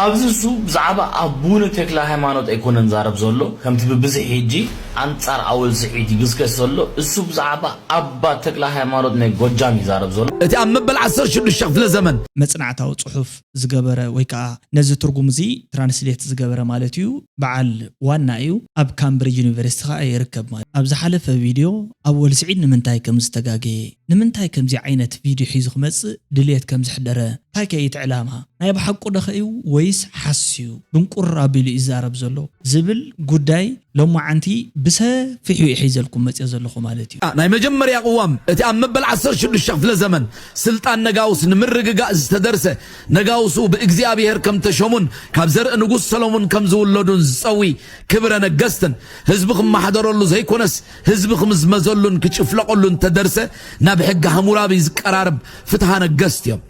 ኣብዚ እሱ ብዛዕባ ኣቡነ ተክለ ሃይማኖት ኣይኮነን ዛረብ ዘሎ፣ ከምቲ ብብዝሒ ሕጂ ኣንጻር ኣወል ስዒድ ይግስገስ ዘሎ። እሱ ብዛዕባ ኣባ ተክለ ሃይማኖት ናይ ጎጃም ይዛረብ ዘሎ። እቲ ኣብ መበል ዓሰርተ ሽዱሽተ ክፍለ ዘመን መጽናዕታዊ ጽሑፍ ዝገበረ ወይ ከዓ ነዚ ትርጉም እዚ ትራንስሌት ዝገበረ ማለት እዩ፣ በዓል ዋና እዩ፣ ኣብ ካምብሪጅ ዩኒቨርሲቲ ከዓ ይርከብ ማለት። ኣብ ዝሓለፈ ቪድዮ ኣወል ስዒድ ንምንታይ ከም ዝተጋገየ፣ ንምንታይ ከምዚ ዓይነት ቪድዮ ሒዙ ክመጽእ ድልየት ከም ዝሕደረ፣ እንታይ ከ እቲ ዕላማ፣ ናይ ብሓቁ ዶ ከ እዩ ወይስ ሓስዩ ድንቁር ኣቢሉ እዩ ዝዛረብ ዘሎ ዝብል ጉዳይ ሎማዓንቲ ብሰፊሑ ይሒዘልኩም መጽዮ ዘለኹ ማለት እዩ። ናይ መጀመርያ ቅዋም እቲ ኣብ መበል ዓሰርተ ሽዱሽተ ክፍለ ዘመን ስልጣን ነጋውስ ንምርግጋእ ዝተደርሰ፣ ነጋውሱ ብእግዚኣብሔር ከም ተሾሙን ካብ ዘርኢ ንጉስ ሰሎሞን ከም ዝውለዱን ዝጸዊ ክብረ ነገስትን፣ ህዝቢ ክመሓደረሉ ዘይኮነስ ህዝቢ ክምዝመዘሉን ክጭፍለቐሉን ተደርሰ፣ ናብ ሕጊ ሃሙራቢ ዝቀራርብ ፍትሃ ነገስት እዮም።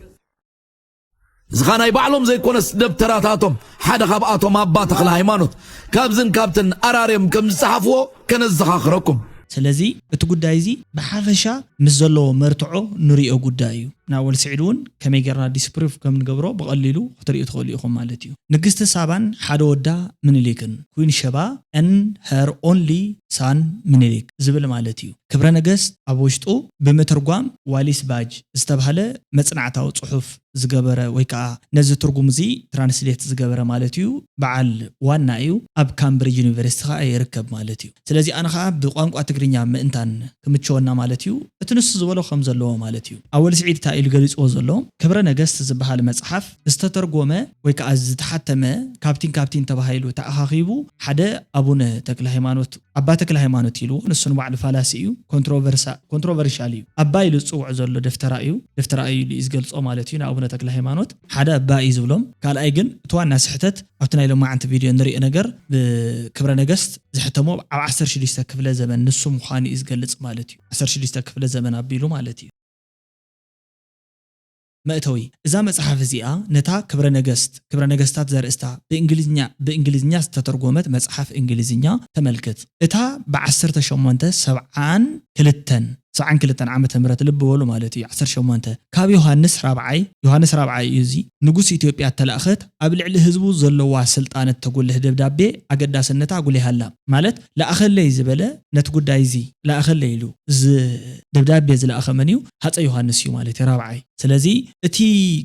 እዚ ኸኣ ናይ ባዕሎም ዘይኮነስ ደብተራታቶም ሓደ ካብኣቶም ኣባ ተኽለ ሃይማኖት ካብዝን ካብትን ኣራርዮም ከም ዝጸሓፍዎ ከነዘኻኽረኩም። ስለዚ እቲ ጉዳይ እዚ ብሓፈሻ ምስ ዘለዎ መርትዖ ንሪኦ ጉዳይ እዩ። ንኣወል ስዒድ እውን ከመይ ጌርና ዲስፕሩፍ ከም ንገብሮ ብቐሊሉ ክትሪኡ ትኽእሉ ኢኹም ማለት እዩ። ንግስቲ ሳባን ሓደ ወዳ ምኒልክን፣ ኩን ሸባ and her only son ምኒልክ ዝብል ማለት እዩ። ክብረ ነገስት ኣብ ውሽጡ ብምትርጓም ዋሊስ ባጅ ዝተባህለ መጽናዕታዊ ጽሑፍ ዝገበረ ወይ ከዓ ነዚ ትርጉም እዚ ትራንስሌት ዝገበረ ማለት እዩ በዓል ዋና እዩ። ኣብ ካምብሪጅ ዩኒቨርሲቲ ከዓ ይርከብ ማለት እዩ። ስለዚ ኣነ ከዓ ብቋንቋ ትግርኛ ምእንታን ክምቸወና ማለት እዩ እቲ ንሱ ዝበሎ ከም ዘለዎ ማለት እዩ። ኣወል ስዒድ እንታይ ኢሉ ገሊፅዎ ዘሎ፣ ክብረ ነገስት ዝበሃል መፅሓፍ ዝተተርጎመ ወይ ከዓ ዝተሓተመ ካብቲን ካብቲን ተባሂሉ ተኣኻኺቡ ሓደ ኣቡነ ተክለ ሃይማኖት ኣባ ተክለ ሃይማኖት ኢልዎ፣ ንሱ ንባዕሉ ፋላሲ እዩ፣ ኮንትሮቨርሻል እዩ። ኣባ ኢሉ ዝፅውዖ ዘሎ ደፍተራ እዩ፣ ደፍተራ እዩ ኢሉ እዩ ዝገልፆ ማለት እዩ ንኣቡነ ተክለ ሃይማኖት። ሓደ ኣባ እዩ ዝብሎም። ካልኣይ ግን እቲ ዋና ስሕተት ኣብቲ ናይ ሎማዓንቲ ቪድዮ ንሪኦ ነገር ብክብረ ነገስት ዝሕተሞ ኣብ ዓሰርተ ሽዱሽተ ክፍለ ዘመን ንሱ ምዃኑ እዩ ዝገልፅ ማለት እዩ። ዓሰርተ ሽዱሽተ ክፍለ ዘመን ኣቢሉ ማለት እዩ። መእተዊ፣ እዛ መጽሓፍ እዚኣ ነታ ክብረ ነገስት፣ ክብረ ነገስታት ዘርእስታ ብእንግሊዝኛ ብእንግሊዝኛ ዝተተርጎመት መጽሓፍ እንግሊዝኛ ተመልክት። እታ ብ ዓሰርተ ሸሞንተ ሰብዓን ክልተን ሰብዓን ክልተን ዓመተ ምህረት ልቢ በሉ ማለት እዩ። ዓሰርተ ሸሞንተ ካብ ዮሃንስ ራብዓይ፣ ዮሃንስ ራብዓይ እዩ እዚ፣ ንጉስ ኢትዮጵያ እተላእኸት ኣብ ልዕሊ ህዝቡ ዘለዋ ስልጣን እተጉልህ ደብዳቤ ኣገዳስነታ ኣጉሊሃ ኣላ። ማለት ለኣኸለይ ዝበለ ነቲ ጉዳይ እዚ ለኣኸለይ ኢሉ እዚ ደብዳቤ ዝለኣኸ መን እዩ? ሃፀይ ዮሃንስ እዩ ማለት እዩ። ራብዓይ ስለዚ እቲ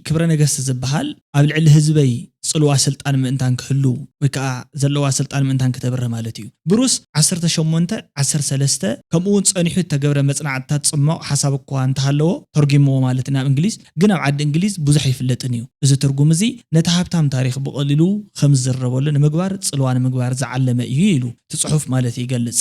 ክብረ ነገስት ዝበሃል ኣብ ልዕሊ ህዝበይ ጽልዋ ስልጣን ምእንታን ክህሉ ወይ ከዓ ዘለዋ ስልጣን ምእንታን ክተብርህ ማለት እዩ። ብሩስ ዓሰርተ ሸሞንተ ዓሰርተ ሰለስተ ከምኡ እውን ጸኒሑ እተገብረ መጽናዕትታት ጽማቕ ሓሳብ እኳ እንተሃለዎ ተርጒምዎ ማለት ናብ እንግሊዝ ግን ኣብ ዓዲ እንግሊዝ ብዙሕ ኣይፍለጥን እዩ። እዚ ትርጉም እዚ ነቲ ሃብታም ታሪኽ ብቐሊሉ ከም ዝዝረበሉ ንምግባር ጽልዋ ንምግባር ዝዓለመ እዩ ኢሉ እቲ ጽሑፍ ማለት ይገልጽ።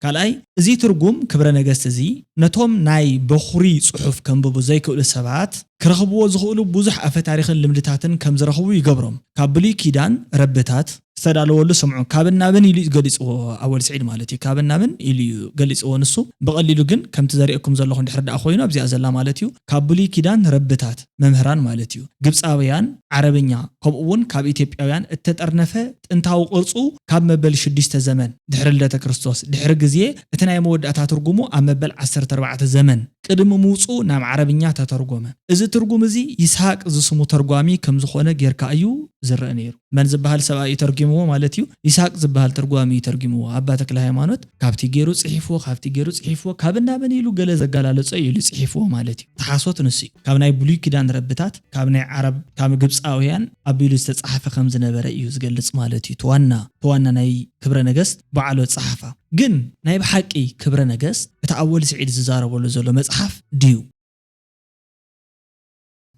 ካልኣይ፣ እዚ ትርጉም ክብረ ነገስት እዚ ነቶም ናይ በኹሪ ጽሑፍ ከንብቡ ዘይክእሉ ሰባት ክረኽብዎ ዝኽእሉ ብዙሕ ኣፈ ታሪኽን ልምድታትን ከም ዝረኽቡ ይገብሮም። ካብ ብሉይ ኪዳን ረብታት ዝተዳለወሉ ስምዑ ካብን ናብን ኢሉ ገሊጽዎ ኣወል ስዒድ ማለት እዩ። ካብን ናብን ኢሉ እዩ ገሊጽዎ ንሱ። ብቐሊሉ ግን ከምቲ ዘርእየኩም ዘለኹ እንድሕር ደኣ ኮይኑ ኣብዚኣ ዘላ ማለት እዩ ካብ ብሉይ ኪዳን ረብታት መምህራን ማለት እዩ ግብፃውያን ዓረብኛ ከምኡ እውን ካብ ኢትዮጵያውያን እተጠርነፈ ጥንታዊ ቅርጹ ካብ መበል ሽዱሽተ ዘመን ድሕሪ ልደተ ክርስቶስ ድሕሪ ግዜ እቲ ናይ መወዳእታ ትርጉሙ ኣብ መበል ዓሰርተ ኣርባዕተ ዘመን ቅድሚ ምውፅኡ ናብ ዓረብኛ ተተርጎመ። እዚ ትርጉም እዚ ይስሃቅ ዝስሙ ተርጓሚ ከም ዝኾነ ጌርካ እዩ ዝረአ ነይሩ። መን ዝበሃል ሰብኣይ እዩ ተርጊምዎ ማለት እዩ? ይስሃቅ ዝበሃል ተርጓሚ እዩ ተርጊምዎ። ኣባ ተክለ ሃይማኖት ካብቲ ገይሩ ጽሒፍዎ፣ ካብቲ ገይሩ ጽሒፍዎ፣ ካብ እናበን ኢሉ ገለ ዘጋላለጾ እዩ ኢሉ ጽሒፍዎ ማለት እዩ። ተሓሶት ንሱ እዩ። ካብ ናይ ብሉይ ኪዳን ረብታት፣ ካብ ናይ ዓረብ፣ ካብ ግብጻውያን ኣቢሉ ዝተጻሕፈ ከም ዝነበረ እዩ ዝገልጽ ማለት እዩ። እቲ ዋና፣ እቲ ዋና ናይ ክብረ ነገስት በዓሎ ጸሓፋ። ግን ናይ ብሓቂ ክብረ ነገስት እቲ ኣወል ስዒድ ዝዛረበሉ ዘሎ መጽሓፍ ድዩ?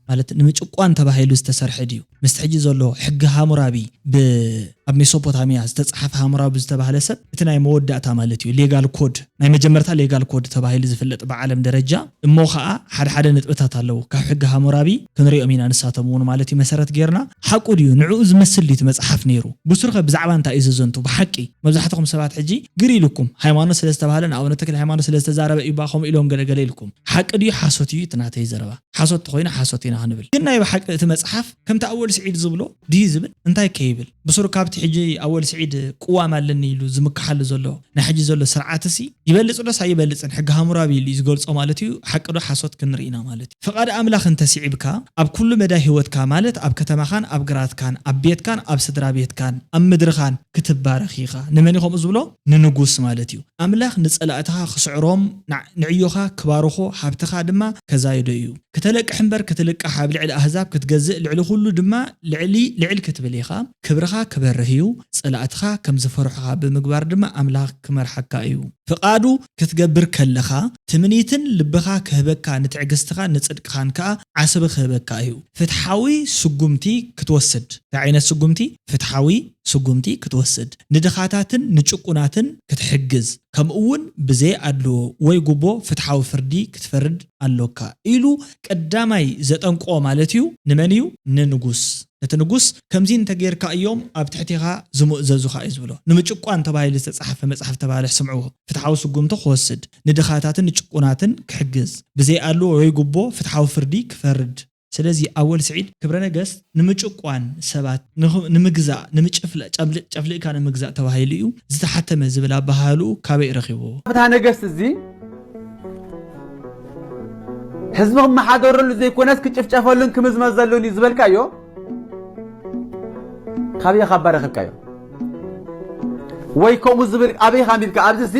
ማለት ንምጭቋን ተባሂሉ ዝተሰርሐ ድዩ? ምስቲ ሕጂ ዘሎ ሕጊ ሃሙራቢ ብ ኣብ ሜሶፖታሚያ ዝተጻሓፈ ሃሙራቢ ዝተባህለ ሰብ እቲ ናይ መወዳእታ ማለት እዩ ሌጋል ኮድ ናይ መጀመርታ ሌጋል ኮድ ተባሂሉ ዝፍለጥ ብዓለም ደረጃ እሞ ኸኣ ሓደ ሓደ ነጥብታት ኣለዉ ካብ ሕጊ ሃሙራቢ ክንሪኦም ኢና ንሳቶም እውን ማለት እዩ መሰረት ጌርና ሓቁ ድዩ ንዕኡ ዝመስል ድዩ እቲ መጽሓፍ ነይሩ ብሱርኸ ብዛዕባ እንታይ እዩ ዘዘንቱ ብሓቂ መብዛሕትኹም ሰባት ሕጂ ግር ኢሉኩም ሃይማኖት ስለ ዝተባህለ ንኣብነት ተክለ ሃይማኖት ስለ ዝተዛረበ እዩ ባ ከምኡ ኢሎም ገለገለ ኢልኩም ሓቂ ድዩ ሓሶት እዩ እቲ ናተይ ዘረባ ሓሶት ተኾይኑ ሓሶት እዩ ኢና ክንብል። ግን ናይ ብሓቂ እቲ መጽሓፍ ከምቲ ኣወል ስዒድ ዝብሎ ድዩ ዝብል? እንታይ ከይብል? ብሱሩ ካብቲ ሕጂ ኣወል ስዒድ ቅዋም ኣለኒ ኢሉ ዝምክሓሉ ዘሎ ናይ ሕጂ ዘሎ ስርዓትሲ ይበልጽ ዶስ ኣይበልጽን? ሕጊ ሃሙራቢ ኢሉ እዩ ዝገልጾ ማለት እዩ። ሓቂ ዶ ሓሶት ክንርኢ ኢና ማለት እዩ። ፍቓድ ኣምላኽ እንተስዒብካ ኣብ ኩሉ መዳይ ህይወትካ ማለት ኣብ ከተማኻን ኣብ ግራትካን ኣብ ቤትካን ኣብ ስድራ ቤትካን ኣብ ምድርኻን ክትባረኽ ኢኻ። ንመን እዩ ከምኡ ዝብሎ? ንንጉስ ማለት እዩ። ኣምላኽ ንጸላእትኻ ክስዕሮም ንዕ- ንዕዮኻ ክባርኾ ሃብትኻ ድማ ከዛይዶ እዩ። ክተለቅሕ እምበር ክትልቃሕ ኣብ ልዕሊ ኣህዛብ ክትገዝእ ልዕሊ ኩሉ ድማ ልዕሊ ልዕል ክትብል ኢኻ። ክብርኻ ክበርህ እዩ። ጸላእትኻ ከም ዝፈርሑኻ ብምግባር ድማ ኣምላኽ ክመርሓካ እዩ። ፍቓዱ ክትገብር ከለኻ ትምኒትን ልብኻ ክህበካ ንትዕግስትኻን ንጽድቅኻን ከኣ ዓስቢ ክህበካ እዩ። ፍትሓዊ ስጉምቲ ክትወስድ። እንታይ ዓይነት ስጉምቲ? ፍትሓዊ ስጉምቲ ክትወስድ፣ ንድኻታትን ንጭቁናትን ክትሕግዝ፣ ከምኡ እውን ብዘይ ኣድልዎ ወይ ጉቦ ፍትሓዊ ፍርዲ ክትፈርድ ኣሎካ ኢሉ ቀዳማይ ዘጠንቅቖ ማለት እዩ። ንመን እዩ? ንንጉስ። ነቲ ንጉስ ከምዚ እንተጌርካ እዮም ኣብ ትሕቴኻ ዝምእዘዙኻ እዩ ዝብሎ። ንምጭቋን ተባሂሉ ዝተጻሕፈ መጽሓፍ ተባህለ ስምዕዎ። ፍትሓዊ ስጉምቲ ክወስድ፣ ንድኻታትን ንጭቁናትን ክሕግዝ፣ ብዘይ ኣድልዎ ወይ ጉቦ ፍትሓዊ ፍርዲ ክፈርድ፣ ስለዚ ኣወል ስዒድ ክብረ ነገስት ንምጭቋን ሰባት፣ ንምግዛእ፣ ንምጭፍለ ጨፍሊቕካ ንምግዛእ ተባሂሉ እዩ ዝተሓተመ ዝብል ኣበሃህልኡ ካበይ ረኺብዎ? ፍትሐ ነገስት እዚ ህዝቢ ክመሓደረሉ ዘይኮነስ ክጭፍጨፈሉን ክምዝመዘሉን እዩ ዝበልካዮ ካበይ ካብ ባረኸካዮ? ወይ ከምኡ ዝብል ኣበይ ካንቢብካ? ኣብዚ ሲ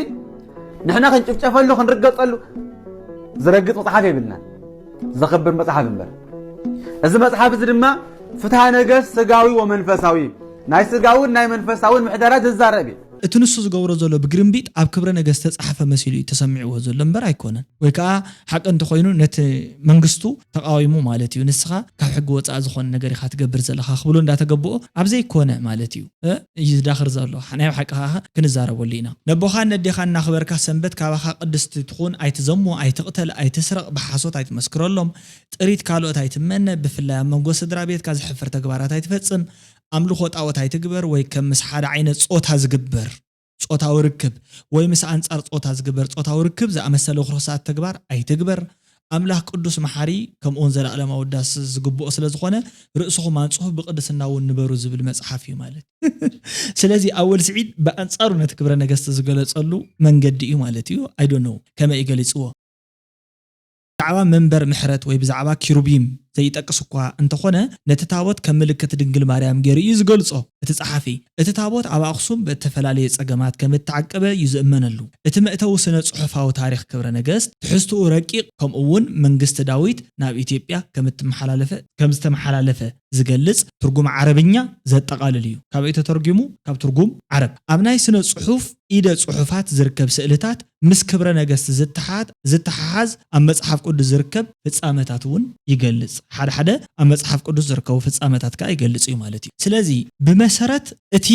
ንሕና ክንጭፍጨፈሉ ክንርገጸሉ ዝረግጽ መጽሓፍ የብልናን። ዘኽብር መጽሓፍ እምበር። እዚ መጽሓፍ እዚ ድማ ፍትሐ ነገስት ስጋዊ ወመንፈሳዊ፣ ናይ ስጋውን ናይ መንፈሳውን ምሕደራ ዝዛረብ እዩ። እቲ ንሱ ዝገብሮ ዘሎ ብግርምቢጥ ኣብ ክብረ ነገስት ዝተጻሕፈ መሲሉ እዩ ተሰሚዕዎ ዘሎ እምበር ኣይኮነን። ወይ ከኣ ሓቂ እንተኾይኑ ነቲ መንግስቱ ተቓዊሙ ማለት እዩ። ንስኻ ካብ ሕጊ ወጻኢ ዝኾነ ነገር ኢኻ ትገብር ዘለኻ ክብሎ እንዳተገብኦ ኣብ ዘይኮነ ማለት እዩ። እ? እዩ ዝዳኽር ዘሎ። ናይ ብሓቂ ከኣ ክንዛረበሉ ኢና። ነቦኻን ነዴኻን እናኽበርካ ሰንበት ካባኻ ቅድስቲ ትኹን ኣይትዘሙ፣ ኣይትቕተል፣ ኣይትስረቕ፣ ብሓሶት ኣይትመስክረሎም፣ ጥሪት ካልኦት ኣይትመነ፣ ብፍላይ ኣብ መንጎ ስድራ ቤትካ ዘሕፍር ተግባራት ኣይትፈጽም፣ ኣምልኾ ጣዖት ኣይትግበር፣ ወይ ከም ምስ ሓደ ዓይነት ጾታ ዝግበር ጾታዊ ርክብ ወይ ምስ ኣንጻር ጾታ ዝግበር ጾታዊ ርክብ ዝኣመሰለ ርኹሳት ተግባር ኣይትግበር። ኣምላኽ ቅዱስ መሓሪ ከምኡውን ዘለኣለማዊ ውዳስ ዝግብኦ ስለ ዝኾነ ርእስኹም ኣንጽሁ ብቅድስና እውን ንበሩ ዝብል መጽሓፍ እዩ ማለት። ስለዚ ኣወል ስዒድ ብኣንጻሩ ነቲ ክብረ ነገስት ዝገለጸሉ መንገዲ እዩ ማለት እዩ። I don't know ከመይ እዩ ገሊጽዎ። ብዛዕባ መንበር ምሕረት ወይ ብዛዕባ ኪሩቢም ዘይጠቅስ እኳ እንተኾነ፣ ነቲ ታቦት ከም ምልክት ድንግል ማርያም ገይሩ እዩ ዝገልጾ። እቲ ጸሓፊ፣ እቲ ታቦት ኣብ ኣኽሱም ብእተፈላለየ ጸገማት ከም እተዓቀበ እዩ ዝእመነሉ። እቲ መእተዊ ስነ ጽሑፋዊ ታሪኽ ክብረ ነገስት፣ ትሕዝትኡ ረቂቕ፣ ከምኡ እውን መንግስቲ ዳዊት ናብ ኢትዮጵያ ከም እተመሓላለፈ፣ ከም ዝተመሓላለፈ ዝገልጽ ትርጉም ዓረብኛ ዘጠቓልል እዩ። ካበይ ተተርጒሙ? ካብ ትርጉም ዓረብ። ኣብ ናይ ስነ ጽሑፍ ኢደ ጽሑፋት ዝርከብ ስእልታት ምስ ክብረ ነገስት ዝተሓት-፣ ዝተሓሓዝ ኣብ መጽሓፍ ቅዱስ ዝርከብ ፍጻመታት እውን ይገልጽ። ሓደ ሓደ ኣብ መጽሓፍ ቅዱስ ዝርከቡ ፍጻመታት ከኣ ይገልጽ እዩ ማለት እዩ። ስለዚ ብመሰረት እቲ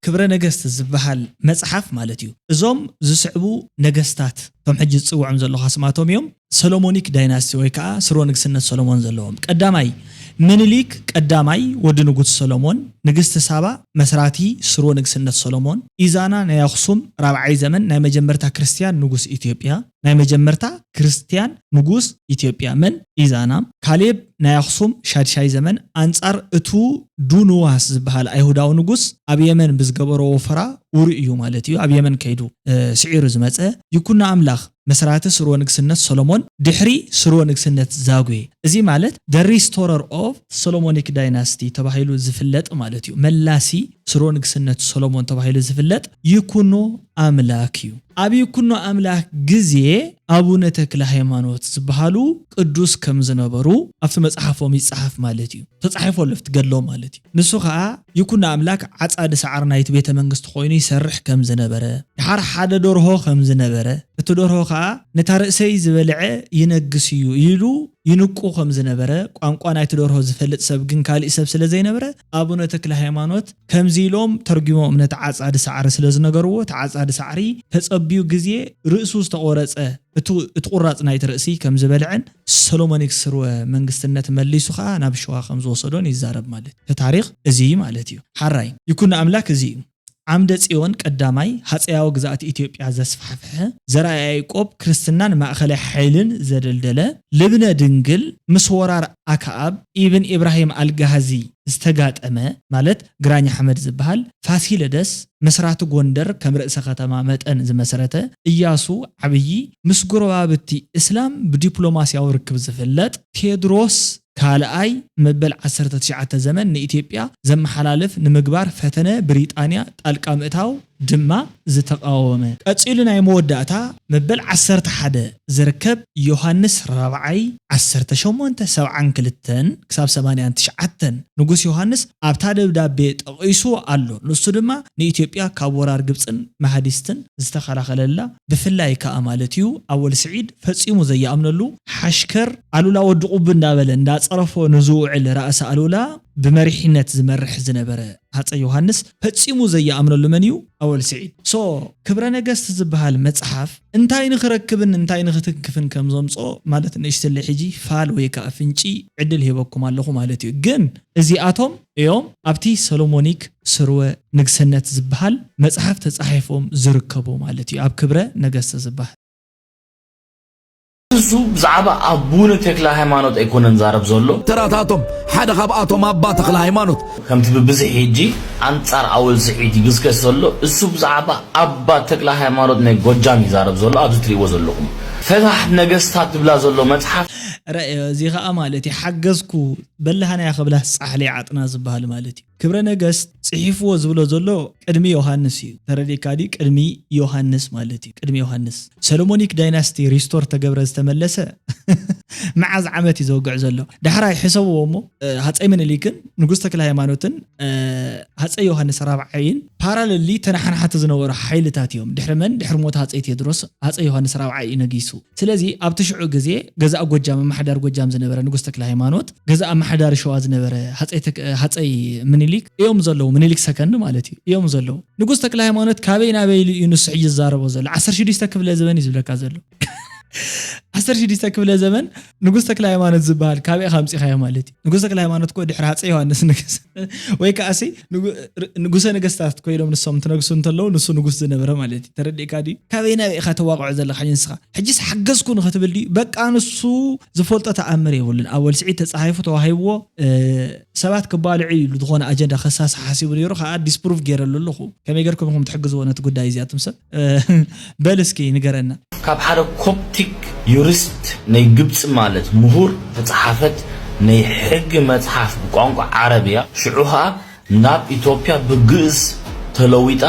ክብረ ነገስት ዝበሃል መጽሓፍ ማለት እዩ፣ እዞም ዝስዕቡ ነገስታት፣ እቶም ሕጂ ዝጽውዖም ዘለኹ ኣስማቶም እዮም፣ ሰሎሞኒክ ዳይናስቲ ወይ ከኣ ስርወ ንግስነት ሰሎሞን ዘለዎም። ቀዳማይ ምኒልክ ቀዳማይ ወዲ ንጉስ ሰሎሞን፣ ንግስቲ ሳባ መስራቲ ስርወ ንግስነት ሰሎሞን፣ ኢዛና ናይ ኣኽሱም ራብዓይ ዘመን ናይ መጀመርታ ክርስትያን ንጉስ ኢትዮጵያ፣ ናይ መጀመርታ ክርስትያን ንጉስ ኢትዮጵያ መን? ኢዛና። ካሌብ ናይ ኣኽሱም ሻድሻይ ዘመን ኣንጻር እቱ ዱንዋስ ዝበሃል ኣይሁዳዊ ንጉስ ኣብ የመን ብዝገበሮ ወፈራ ውሩይ እዩ ማለት እዩ። ኣብ የመን ከይዱ፣ እ፣ ስዒሩ ዝመጸ። ይኩኖ ኣምላኽ መስራቲ ስርወ ንግስነት ሰሎሞን ድሕሪ ስርወ ንግስነት ዛጉዌ። እዚ ማለት the restorer of Solomonic dynasty ተባሂሉ ዝፍለጥ ማለት እዩ። መላሲ ስርወ ንግስነት ሰሎሞን ተባሂሉ ዝፍለጥ ይኩኖ ኣምላክ እዩ። ኣብ ይኩኖ ኣምላክ ግዜ ኣቡነ ተክለ ሃይማኖት ዝበሃሉ ቅዱስ ከም ዝነበሩ ኣብቲ መጽሓፎም ይጸሓፍ ማለት እዩ። ተጻሒፉ ኣሎ ኣብቲ ገድሎም ማለት እዩ። ንሱ ኸኣ ይኩኖ ኣምላክ ዓጻዲ ሰዓር ናይቲ ቤተ መንግስቲ ኮይኑ ይሰርሕ ከም ዝነበረ፣ ድሓር ሓደ ደርሆ ከም ዝነበረ፣ እቲ ደርሆ ኸኣ ነታ ርእሰይ ዝበልዐ ይነግስ እዩ ኢሉ ይንቁ ከም ዝነበረ፣ ቋንቋ ናይቲ ደርሆ ዝፈልጥ ሰብ ግን ካሊእ ሰብ ስለ ዘይነበረ፣ ኣቡነ ተክለ ሃይማኖት ከምዚ ኢሎም ተርጒሞም ነቲ ዓጻዲ ሳዕሪ ስለ ዝነገርዎ፣ እቲ ዓጻዲ ሳዕሪ ተጸብዩ ግዜ ርእሱ ዝተቖረጸ፣ እቱ-፣ እቲ ቁራጽ ናይቲ ርእሲ ከም ዝበልዐን ሰሎሞኒክ ስርወ መንግስትነት መሊሱ ኸኣ ናብ ሸዋ ከም ዝወሰዶን ይዛረብ ማለት እዩ። እቲ ታሪኽ እዚ ማለት እዩ። ሓራይ ይኩኖ ኣምላክ እዚ እዩ። ዓምደ ጽዮን ቀዳማይ ሃጸያዊ ግዝኣት ኢትዮጵያ ዘስፋሕፍሐ፣ ዘርኣ ያዕቆብ ክርስትናን ማእከላይ ሓይልን ዘደልደለ፣ ልብነ ድንግል ምስ ወራር ኣክኣብ ኢብን ኢብራሂም ኣልጋሃዚ ዝተጋጠመ፣ ማለት ግራኝ ኣሕመድ ዝበሃል፣ ፋሲለደስ መስራቲ ጎንደር ከም ርእሰ ከተማ መጠን ዝመሰረተ፣ እያሱ ዓብዪ ምስ ጎረባብቲ እስላም ብዲፕሎማስያዊ ርክብ ዝፍለጥ፣ ቴድሮስ ካልኣይ መበል ዓሰርተ ትሽዓተ ዘመን ንኢትዮጵያ ዘመሓላልፍ ንምግባር ፈተነ፣ ብሪጣንያ ጣልቃ ምእታው ድማ ዝተቓወመ። ቀጺሉ ናይ መወዳእታ መበል ዓሰርተ ሓደ ዝርከብ ዮሃንስ ራብዓይ ዓሰርተ ሸሞንተ ሰብዓን ክልተን ክሳብ ሰማንያን ትሽዓተን ንጉስ ዮሃንስ ኣብታ ደብዳቤ ጠቒሱ ኣሎ። ንሱ ድማ ንኢትዮጵያ ካብ ወራር ግብጽን መሃዲስትን ዝተኸላኸለላ፣ ብፍላይ ከኣ ማለት እዩ ኣወል ስዒድ ፈጺሙ ዘየኣምነሉ፣ ሓሽከር ኣሉላ ወዲ ቁቢ እንዳበለ እንዳጸረፎ ንዝውዕል ራእሲ ኣሉላ ብመሪሕነት ዝመርሕ ዝነበረ ሃጸይ ዮሃንስ ፈጺሙ ዘየኣምነሉ መን እዩ? ኣወል ስዒድ። ሶ ክብረ ነገስት ዝበሃል መጽሓፍ እንታይ ንኽረክብን እንታይ ንኽትንክፍን ከም ዘምጽኦ ማለት ንእሽትለይ ሕጂ ፋል ወይ ከኣ ፍንጪ ዕድል ሂበኩም ኣለኹ ማለት እዩ። ግን እዚኣቶም እዮም ኣብቲ ሰሎሞኒክ ስርወ ንግስነት ዝበሃል መጽሓፍ ተጻሒፎም ዝርከቡ ማለት እዩ፣ ኣብ ክብረ ነገስት ዝበሃል። እሱ ብዛዕባ ኣቡነ ተክለ ሃይማኖት ኣይኮነን ዛረብ ዘሎ። ተራታቶም ሓደ ካብኣቶም ኣባ ተክለ ሃይማኖት። ከምቲ ብብዝሒ ሕጂ ኣንጻር ኣወል ስዒድ ይግስገስ ዘሎ፣ እሱ ብዛዕባ ኣባ ተክለ ሃይማኖት ናይ ጎጃም ይዛረብ ዘሎ። ኣብዚ ትሪእዎ ዘለኹም ፈታሕ ነገስታት ትብላ ዘሎ መጽሓፍ። ረእ እዚ ኸኣ ማለት እዩ ሓገዝኩ በላህናያ ክብላ ጻሕሊ ዓጥና ዝበሃል ማለት እዩ። ክብረ ነገስት ጽሒፍዎ ዝብሎ ዘሎ ቅድሚ ዮሃንስ እዩ። ተረዲእካ ድዩ? ቅድሚ ዮሃንስ ማለት እዩ። ቅድሚ ዮሃንስ ሰሎሞኒክ ዳይናስቲ ሪስቶር ተገብረ ዝተመለሰ መዓዝ ዓመት እዩ ዘውግዕ ዘሎ? ዳሕራይ ሕሰብዎ እሞ፣ እ፣ ሃጸይ ምኒልክን ንጉስ ተክለ ሃይማኖትን፣ እ፣ ሃጸይ ዮሃንስ ራብዓይን ፓራለሊ ተነሓናሓቲ ዝነበሩ ሓይልታት እዮም። ድሕሪ መን? ድሕሪ ሞት ሃጸይ ቴዎድሮስ ሃጸይ ዮሃንስ ራብዓይ እዩ ነጊሱ። ስለዚ ኣብቲ ሽዑ ግዜ ገዛእ ጎጃም፣ ኣመሓዳሪ ጎጃም ዝነበረ ንጉስ ተክለ ሃይማኖት፣ ገዛእ ኣመሓዳሪ ሸዋ ዝነበረ ሃጸይ ተክ-፣ ሃጸይ ምኒልክ እዮም ዘለዉ። ምኒልክ ሰከንድ ማለት እዩ። እዮም ዘለዉ። ንጉስ ተክለ ሃይማኖት ካበይ ናበይ ኢሉ እዩ ንሱ ሕጂ ዝዛረቦ ዘሎ? ዓሰርተ ሽዱሽተ ክፍለ ዘበን እዩ ዝብለካ ዘሎ። ዓሰርተ ሽዱሽተ ክፍለ ዘመን ንጉስ ተክለ ሃይማኖት ዝበሃል ካበይ ኢኻ ኣምጺኻዮ ማለት እዩ? ንጉስ ተክለ ሃይማኖት እኮ ድሕሪ ሃጸይ ዮሃንስ ንግስ ወይ ከኣሲ ንጉ-፣ ር-፣ ንጉሰ ነገስታት እኮ ኢሎም ንሶም ትነግሱ እንተለዉ ንሱ ንጉስ ዝነበረ ማለት እዩ። ተረዲእካ ድዩ? ካበይ ናበይ ኢኻ ተዋቕዖ ዘለኻ ንስኻ? ሕጂስ ሓገዝኩ ንኽትብል ድዩ? በቃ ንሱ ዝፈልጦ ተኣምር የብሉን። ኣወል ስዒድ ተጻሒፉ ተዋሂብዎ፣ እ፣ ሰባት ክባልዑ ኢሉ ዝኾነ ኣጀንዳ ከሳሲ ሓሲቡ ነይሩ፣ ከኣ ዲስፕሩቭ ገይረሉ ኣለኹ። ከመይ ገርኩም ኢኹም ትሕግዝዎ ነቲ ጉዳይ እዚኣቱም ሰብ? እ፣ በል እስኪ ንገረና። ካብ ሓደ ኮፕቲክ ዩሪስት ናይ ግብጺ ማለት ምሁር ተጻሓፈት ናይ ሕጊ መጽሓፍ ብቋንቋ ዓረብያ፣ ሽዑ ኸኣ ናብ ኢትዮጵያ ብግእዝ ተለዊጣ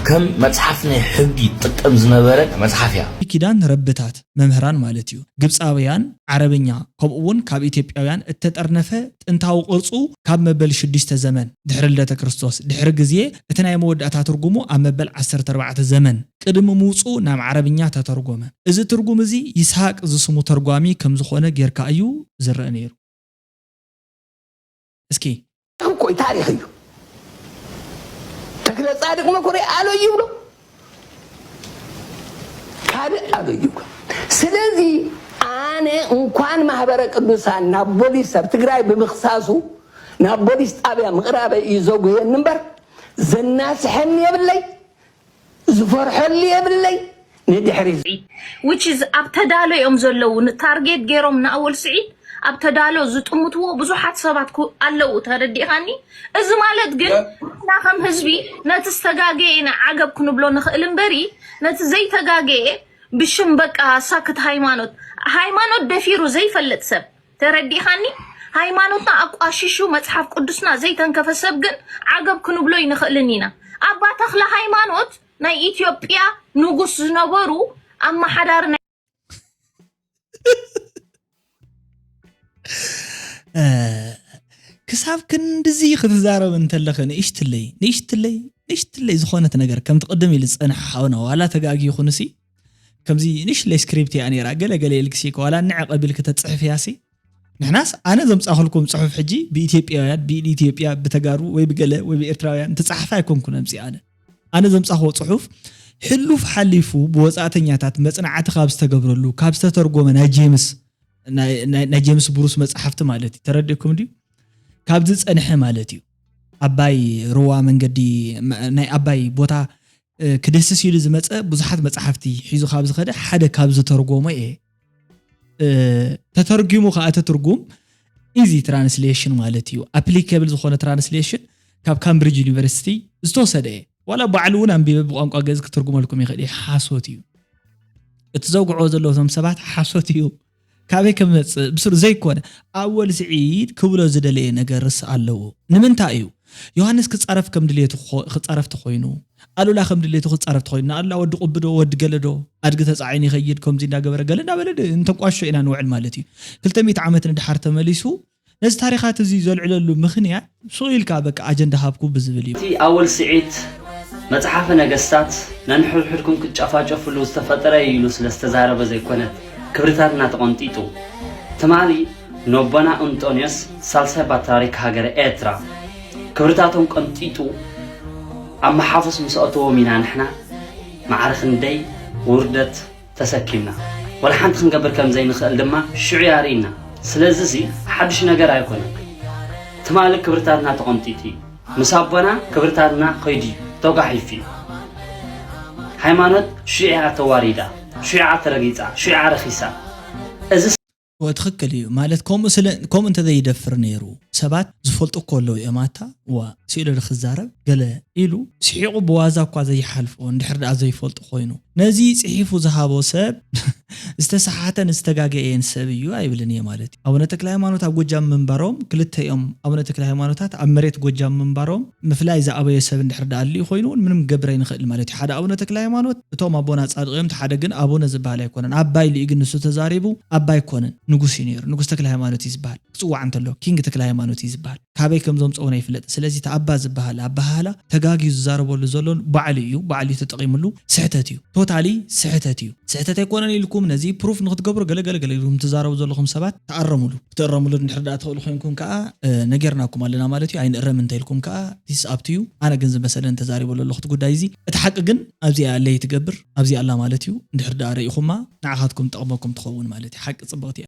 ከም መጽሓፍ ናይ ሕጊ ትጥቀም ዝነበረ መጽሓፍ እያ። ኪዳን ረብታት መምህራን ማለት እዩ። ግብጻውያን ዓረብኛ ከምኡ እውን ካብ ኢትዮጵያውያን እተጠርነፈ ጥንታዊ ቅርጹ ካብ መበል ሽዱሽተ ዘመን ድሕሪ ልደተ ክርስቶስ ድሕሪ ግዜ እቲ ናይ መወዳእታ ትርጉሙ ኣብ መበል ዓሰርተ ኣርባዕተ ዘመን ቅድሚ ምውጽኡ ናብ ዓረብኛ ተተርጎመ። እዚ ትርጉም እዚ ይስሃቅ ዝስሙ ተርጓሚ ከም ዝኾነ ጌርካ እዩ ዝረአ ነይሩ። እስኪ እኮ ታሪኽ እዩ። ተክለ ጻድቕ መኩሪያ ኣሎ ይብሎ ካልእ ኣሎ ይብሎ። ስለዚ ኣነ እንኳን ማህበረ ቅዱሳን ናብ ቦሊስ ኣብ ትግራይ ብምኽሳሱ ናብ ቦሊስ ጣብያ ምቕራበይ እዩ ዘጉየኒ እምበር ዘናስሐኒ የብለይ። ዝፈርሐሉ የብለይ ንድሕሪት። Which is ኣብ ተዳሎ እዮም ዘለዉ። ታርጌት ገይሮም ንኣወል ስዒድ ኣብ ተዳሎ ዝጥምትዎ ብዙሓት ሰባት ኣለዉ። ተረዲእኻኒ? እዚ ማለት ግን ንሕና ከም ህዝቢ ነቲ ዝተጋገየ ኢና ዓገብ ክንብሎ ንኽእል እምበሪ ነቲ ዘይተጋገየ ብሽም በቃ ሳክት ሃይማኖት፣ ሃይማኖት ደፊሩ ዘይፈልጥ ሰብ ተረዲኻኒ? ሃይማኖትና ኣቋሺሹ መጽሓፍ ቅዱስና ዘይተንከፈ ሰብ ግን ዓገብ ክንብሎ ኣይንኽእልን ኢና። ኣባ ተኽለ ሃይማኖት ናይ ኢትዮጵያ ንጉስ ዝነበሩ ኣመሓዳሪ ናይ ክሳብ ክንድዚ ክትዛረብ እንተለኸ ንእሽትለይ ንእሽትለይ ንእሽትለይ ዝኾነት ነገር ከምቲ ቅድም ኢሉ ዝጸንሐ ሓውና ዋላ ተጋጊ ይኹንሲ ከምዚ ንእሽትለይ ስክሪፕት እያ ነይራ ገለ ገለ ኢልክሲ ዋላ ንዕቐብ ኢልክ ተጽሕፍ እያሲ ንሕናስ ኣነ ዘምጻኹልኩም ጽሑፍ ሕጂ ብኢትዮጵያውያን ብኢድ ኢትዮጵያ ብተጋሩ ወይ ብገለ ወይ ብኤርትራውያን ትጻሓፍ ኣይኮንኩን ኣምጺ ኣነ ኣነ ዘምጻኽዎ ጽሑፍ ሕሉፍ ሓሊፉ ብወጻእተኛታት መጽናዕቲ ካብ ዝተገብረሉ ካብ ዝተተርጎመ ናይ ጄምስ ናይ ጄምስ ብሩስ መጽሓፍቲ ማለት እዩ ተረዲእኩም ድዩ ካብ ዝጸንሐ ማለት እዩ ኣባይ ሩዋ መንገዲ ናይ ኣባይ ቦታ ክድህስስ ኢሉ ዝመፀ ብዙሓት መፅሓፍቲ ሒዙ ካብ ዝኸደ ሓደ ካብ ዝተርጎሞ እየ። ተተርጉሙ ከዓ እቲ ትርጉም ኢዚ ትራንስሌሽን ማለት እዩ። ኣፕሊካብል ዝኾነ ትራንስሌሽን ካብ ካምብሪጅ ዩኒቨርሲቲ ዝተወሰደ እየ። ዋላ ባዕሉ እውን ኣንቢበ ብቋንቋ ግእዝ ክትርጉመልኩም ይኽእል እየ። ሓሶት እዩ። እቲ ዘውግዕዎ ዘለዉ እቶም ሰባት ሓሶት እዩ። ካበይ ከም መፅእ ብስሩ ዘይኮነ ኣወል ስዒድ ክብሎ ዝደለየ ነገርስ ኣለዎ። ንምንታይ እዩ ዮሃንስ ክፃረፍ ከም ድሌቱ ክፀረፍ ተኮይኑ ኣሉላ ከም ድሌቱ ክፃረፍ ተኮይኑ ንኣሉላ ወዲ ቁብዶ ወዲ ገለዶ ኣድጊ ተፃዒኑ ይኸይድ ከምዚ እንዳገበረ ገለ እንዳበለ እንተንቋሾ ኢና ንውዕል ማለት እዩ። ክልተ ሚእቲ ዓመት ንድሓር ተመሊሱ ነዚ ታሪኻት እዚ ዘልዕለሉ ምኽንያት ሱቕ ኢልካ በቃ ኣጀንዳ ሃብኩ ብዝብል እዩ። እቲ ኣወል ስዒድ መጽሓፈ ነገስታት ነንሕድሕድኩም ክትጨፋጨፍሉ ዝተፈጠረ እዩ ኢሉ ስለ ዝተዛረበ ዘይኮነ ክብርታትና ተቐንጢጡ። ትማሊ ነቦና እንጦንዮስ ሳልሳይ ፓትርያርክ ሃገረ ኤርትራ ክብርታቶም ቀንጢጡ ኣብ መሓፉስ ምስ ኣእተዎም ኢና ንሕና ማዕረ ክንደይ ውርደት ተሰኪምና ወላ ሓንቲ ክንገብር ከም ዘይንኽእል ድማ ሽዑ ኣርኢና። ስለዚ እዚ ሓዱሽ ነገር ኣይኮነን። ትማሊ ክብርታትና ተቐንጢጡ እዩ። ምስ ኣቦና ክብርታትና ከይዱ እዩ፣ ተጓሒፉ እዩ። ሃይማኖት ሽዑ እያ ተዋሪዳ፣ ሽዑ እያ ተረጊጻ፣ ሽዑ እያ ረኺሳ። እዚ እወ ትኽክል እዩ ማለት ከምኡ ስለ ከምኡ እንተዘይደፍር ነይሩ ሰባት ዝፈልጡ እኮ ኣለዉ እዮም ኣታ ዋ ስኢሉ ዶ ክዛረብ ገለ ኢሉ ስሒቑ ብዋዛ እኳ ዘይሓልፎ እንድሕር ደኣ ዘይፈልጡ ኮይኑ ነዚ ጽሒፉ ዝሃቦ ሰብ ዝተሰሓተን ዝተጋገየን ሰብ እዩ ኣይብልን እየ ማለት እዩ። ኣቡነ ተክለ ሃይማኖት ኣብ ጎጃም ምንባሮም ክልተ እዮም ኣቡነ ተክለ ሃይማኖታት ኣብ መሬት ጎጃም ምንባሮም ምፍላይ ዝኣበየ ሰብ እንድሕር ደኣ ኣልዩ ኮይኑ እውን ምንም ክገብር ኣይንኽእል ማለት እዩ። ሓደ ኣቡነ ተክለ ሃይማኖት እቶም ኣቦና ጻድቕ እዮም፣ እቲ ሓደ ግን ኣቡነ ዝበሃል ኣይኮነን። ኣባይ ኢሉ እዩ ግን ንሱ ተዛሪቡ ኣባ ኣይኮነን ንጉስ እዩ ነይሩ። ንጉስ ተክለ ሃይማኖት እዩ ዝበሃል ክጽዋዕ እንተሎ ኪንግ ተክለ ሃይማኖት እዩ ዝበሃል። ካበይ ከም ዘምጽኦ እውን ኣይፍለጥን። ስለዚ እቲ ኣባ ዝበሃል ኣበሃህላ ተጋግዩ ዝዛረበሉ ዘሎ ባዕሉ እዩ፣ ባዕሉ እዩ ተጠቒምሉ። ስሕተት እዩ፣ ቶታሊ ስሕተት እዩ። ስሕተት ኣይኮነን ኢልኩም ነዚ ፕሩፍ ንክትገብሩ ገለ ገለ ገለ ኢልኩም ትዛረቡ ዘለኹም ሰባት ተኣረሙሉ። ክትእረምሉ እንድሕር ደኣ ትኽእሉ ኮይንኩም ከዓ ነጌርናኩም ኣለና ማለት እዩ። ኣይንእረም እንተኢልኩም ከዓ ቲስ ኣብቲ እዩ። ኣነ ግን ዝመሰለን ተዛሪበሉ ኣለኹ እቲ ጉዳይ እዚ። እቲ ሓቂ ግን ኣብዚኣ ኣለይ ትገብር ኣብዚኣ ኣላ ማለት እዩ። እንድሕር ደኣ ርኢኹማ ንዓኻትኩም ጠቕመኩም ትኸውን ማለት እዩ። ሓቂ ፅብቕቲ እያ።